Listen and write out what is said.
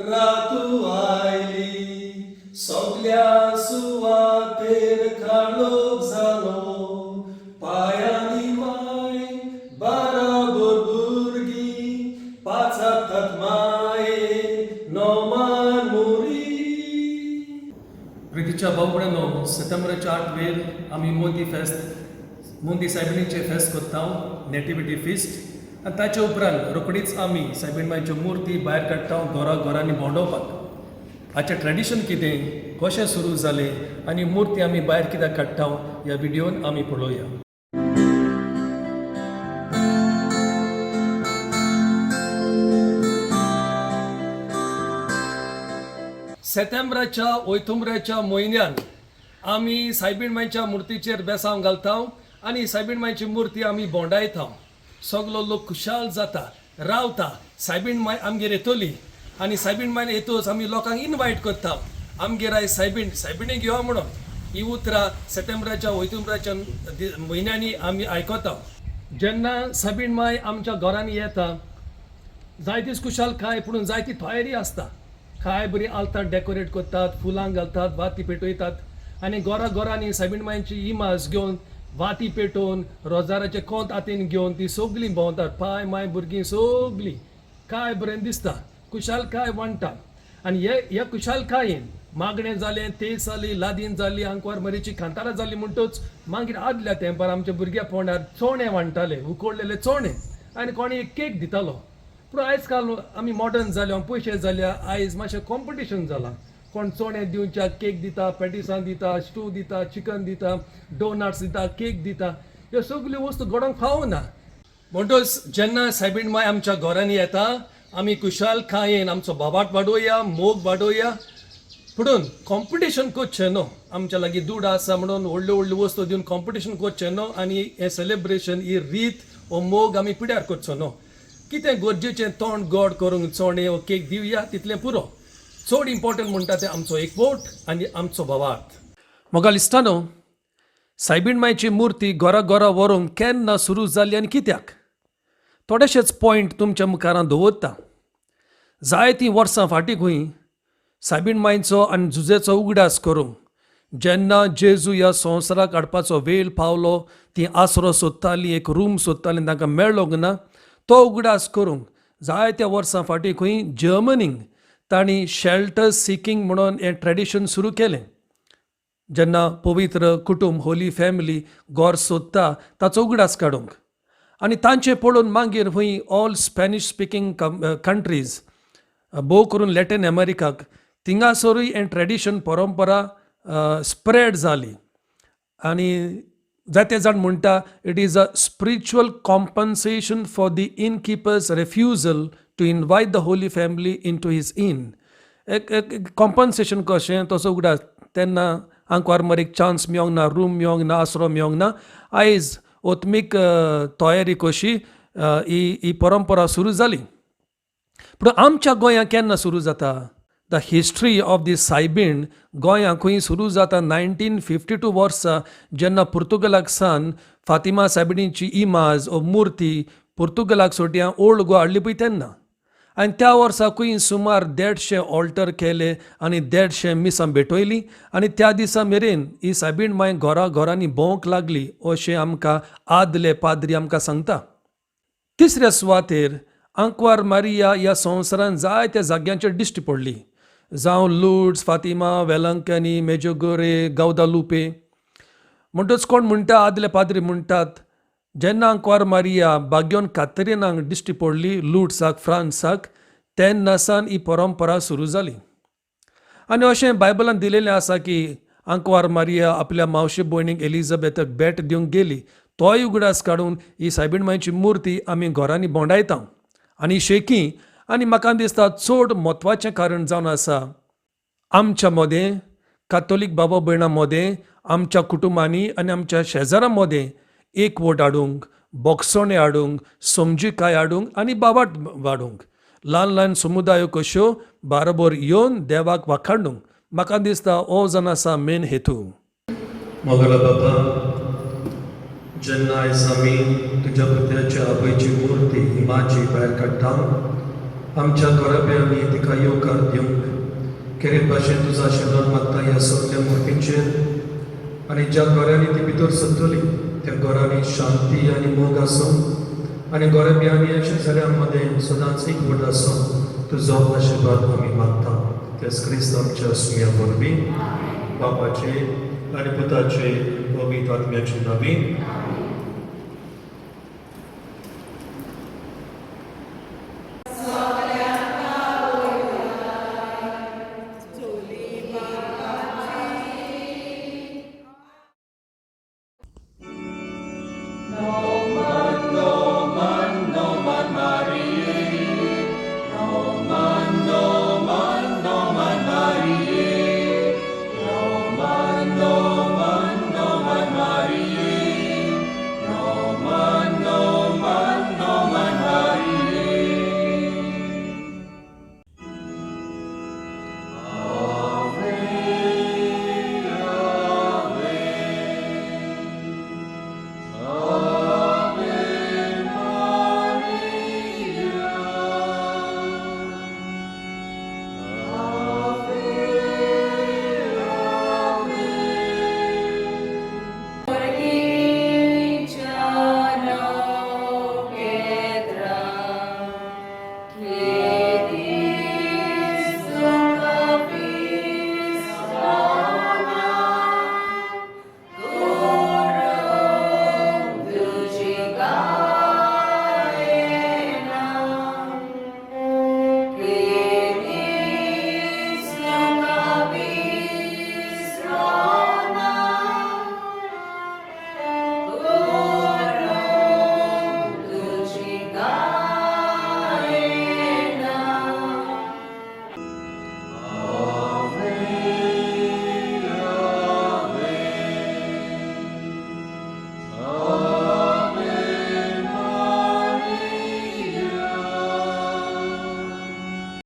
रातू आयली सगल्या सुवातेर काळोख जालो पायांनी माय बाराबर भुरगीं पाचारतात माये नोमान मुरी. प्रितीच्या भाव भयणांनो, सप्टेंबराच्या 8वेर आमी मोंती फेस्त, मोंती सायबिणीचें फेस्त करता, नेटिविटी फिस्ट. आनी ताचे उपरांत रोखडीच आमी सायबीण मायच्यो मुर्ती भायर काडटा घरा घरांनी भोंवडोवपाक. हाचें ट्रेडिशन कितें, कशें सुरू जालें आनी मुर्ती आमी भायर कित्याक काडटा, ह्या व्हिडियोन आमी पळोवया. सेतेंब्राच्या ओयतुंब्राच्या म्हयन्यान आमी सायबीण मायच्या मुर्तीचेर बेसांव घालता आनी सायबीण मायची मुर्ती आमी भोंवडायता. सगलो लोक खुशाल जाता, रावता, सायबीण माय आमगेर येतली. आनी सायबीण मायन येतच आमी लोकांक इनवायट करता, आमगेर आयज सायबीण, सायबिणीक यो म्हणून. ही उतरां सेतेंब्राच्या ओयतुंब्राच्या म्हयन्यांनी आमी आयकता. जेन्ना सायबीण माय आमच्या घरांनी येता, जायतीच खुशालकाय, पूण जायती तयारी आसता. काय बरी आल्तार डेकोरेट करतात, फुलां घालतात, वाती पेटयतात आनी घरा घरांनी सायबीण मायची इमाज घेवन, वाती पेटोवन, रोजाराचे कोंत हातीन घेवन ती सगलीं भोंवतात. पाय माय भुरगीं सगलीं काय बरें दिसता, खुशालकाय वांट्टा. आनी हे ह्या खुशालकायेन मागणें जालें, तेज जाली, लादीन जाली, आंकवार मरीची कांतारां जाली म्हणटच मागीर आदल्या तेंपार आमच्या भुरग्या पोंडार चोणे वांट्टाले, उकडलेले चोणे, आनी कोणी एक केक दितालो. पूण आयज काल आमी मॉडर्न जाल्या, पयशे जाल्या, आयज मातशें कॉम्पिटिशन जालां. कोण चोणे दिवच्याक केक दिता, पॅटिसां दिता, स्टू दिता, चिकन दिता, डोनट्स दिता, केक दिता. ह्यो सगल्यो वस्तू घडोवंक फावना. म्हणटच जेन्ना सायबीण माय आमच्या घरांनी येता, आमी खुशालकायेन आमचो बाबाट वाडोवया, मोग वाडोवया, पुणून कॉम्पिटिशन करचें न्हू. आमच्या लागीं दुड आसा म्हणून व्हडल्यो व्हडल्यो वस्तू दिवन कॉम्पिटिशन करचें न्हू आनी हें सेलेब्रेशन, ही रीत हो मोग आमी पिड्यार करचो न्हू. कितें गरजेचें, तोंड गोड करूंक चोणे वो केक दिवया, तितलें पुरो. चड इम्पॉर्टंट म्हणटा तें आमचो एकवट आनी आमचो भावार्थ. मोगाळ इश्टानो, सायबीण मायची मुर्ती घरा घरा व्हरूंक केन्ना सुरू जाली आनी कित्याक, थोडेशेच पॉयंट तुमच्या मुखार दवरता. जायतीं वर्सां फाटीं खंय सायबीण मायचो आनी जुजेचो उगडास करूंक, जेन्ना जेजू ह्या संवसाराक हाडपाचो वेळ पावलो, ती आसरो सोदताली, एक रूम सोदताली, तांकां मेळोंक ना, तो उगडास करूंक जायत्या वर्सां फाटीं खंय जर्मनीक तांणी शेल्टर सिकींग म्हणून हें ट्रेडिशन सुरू केलें. जेन्ना पवित्र कुटुंब, होली फॅमिली घर सोदता, ताचो उगडास काडूंक. आनी तांचें पळोवन मागीर खंय ऑल स्पॅनिश स्पिकींग कंट्रीज, भोव करून लॅटीन अमेरिकाक, थिंगासरूय हें ट्रेडिशन, परंपरा स्प्रेड जाली. आनी जायते जाण म्हणटा, it is a spiritual compensation for the innkeeper's refusal to invite the Holy Family into his inn. एक एक कॉम्पन्सेशन कशें, तसो उगडास. तेन्ना आंकवार मरीक चान्स मेळोंक ना, रूम मेळोंक ना, आसरो मेळोंक ना. आयज ओतमीक तयारी कशी ही ही परंपरा सुरू जाली. पूण आमच्या गोंयांत केन्ना सुरू जाता? The history of the सायबीण गोंयांत खंय सुरू जाता? 1952 वर्सा, जेन्ना पुर्तुगालाक सान फातिमा सायबिणीची इमाज ओ मुर्ती पुर्तुगालाक सोडयां ओल्ड गोवा हाडली पळय तेन्ना. आनी त्या वर्साकूय सुमार 150 ऑल्टर केले आनी 150 मिसां भेटयलीं आनी त्या दिसा मेरेन ही सायबीण माय घरा घरांनी भोंवंक लागली, अशें आमकां आदले पाद्री आमकां सांगता. तिसऱ्या सुवातेर, आंकवार मारिया ह्या संवसारांत जायत्या जाग्यांचेर दिश्टी पडली, जावं लुड्स, फातिमा, वेलंकनी, मेजोगोरे, गौदालुपे. म्हणटच कोण म्हणटा, आदले पाद्री म्हणटात, जेन्ना आंकवार मारिया बाग्योन कातरिनाक दिश्टी पडली लुड्साक, फ्रांसाक, तेन्ना सावन ही परंपरा सुरू जाली. आनी अशें बायबलान दिलेलें आसा की आंकवार मारिया आपल्या मावशे भयणीक एलिझाबेथाक भेट दिवंक गेली तोय उगडास काडून ही सायबीण मायची मुर्ती आमी घरांनी भोंवडायता. आनी शेकी आनी म्हाका दिसता चड म्हत्वाचें कारण जावन आसा आमच्या मदें कातोलीक बाबा भयणां मदें, आमच्या कुटुंबांनी आनी आमच्या शेजारां मदें एकवट हाडूंक, भोगसणें हाडूंक, समजिकाय हाडूंक आनी बाबाट वाडूंक, ल्हान ल्हान समुदायो कश्यो बाराबोर येवन देवाक वाखाणूंक. म्हाका दिसता हो जावन आसा मेन हेतू. मोगला बाबा, जेन्ना आयज आमी तुज्या पुत्याच्या आवयची मुर्ती इमाजी भायर काडटा, आमच्या घराब्यांनी तिका येवकार दिवंक खेरीत भाशेन तुजो आशिर्वाद मागता ह्या सगल्या मुर्तींचेर. आनी ज्या घरांनी ती भितर सरतली त्या घरांनी शांती आनी मोग आसूं आनी घराब्यांनी आनी शेजाऱ्यां मदें सदांच एकवट आसूं. तुजो आशिर्वाद आमी मागता तेच क्रिस्त आमच्या सुम्या वरवीं. बापाचे आनी पुताचे पवित्र आत्म्याचे नांवीन.